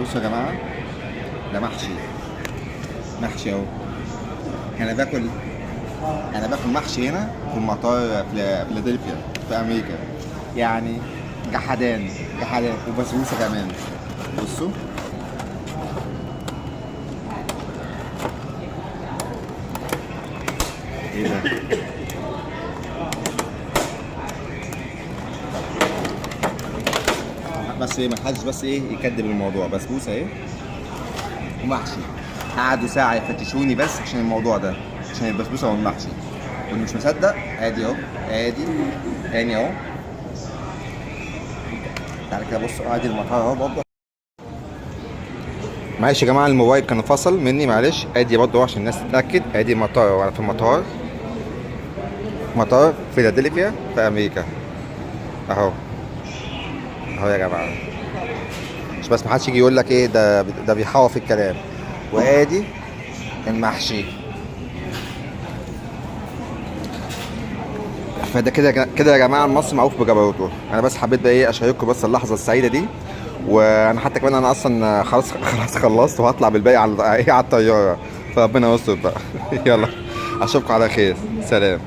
بصوا يا جماعه، ده محشي، محشي اهو. انا باكل محشي هنا في المطار في فيلادلفيا في امريكا، يعني جحدان جحدان، وبسبوسه كمان. بصوا، ايه ده؟ بس ايه، ما حدش بس ايه يكدب الموضوع. بسبوسه ايه ومحشي. قعدوا ساعة يفتشوني بس عشان الموضوع ده، عشان البسبوسه والمحشي. واللي مش مصدق، ادي اهو، ادي تاني اهو. تعالى كده بص، ادي المطار اهو برضه. معلش يا جماعه، الموبايل كان فصل مني، معلش. ادي برضه عشان الناس تتاكد، ادي المطار، وانا في المطار، مطار فيلادلفيا في امريكا اهو، اهو يا جماعه، مش بس محدش يجي يقول لك ايه ده، ده بيحور في الكلام. وادي المحشي. فده كده كده يا جماعه، مصر معروف بجبروته. انا بس حبيت بقى ايه اشارككم بس اللحظة السعيدة دي. وانا حتى كمان انا اصلا خلاص خلاص خلصت، وهطلع بالباقي على ايه، على الطياره، فربنا يستر بقى. يلا اشوفكم على خير، سلام.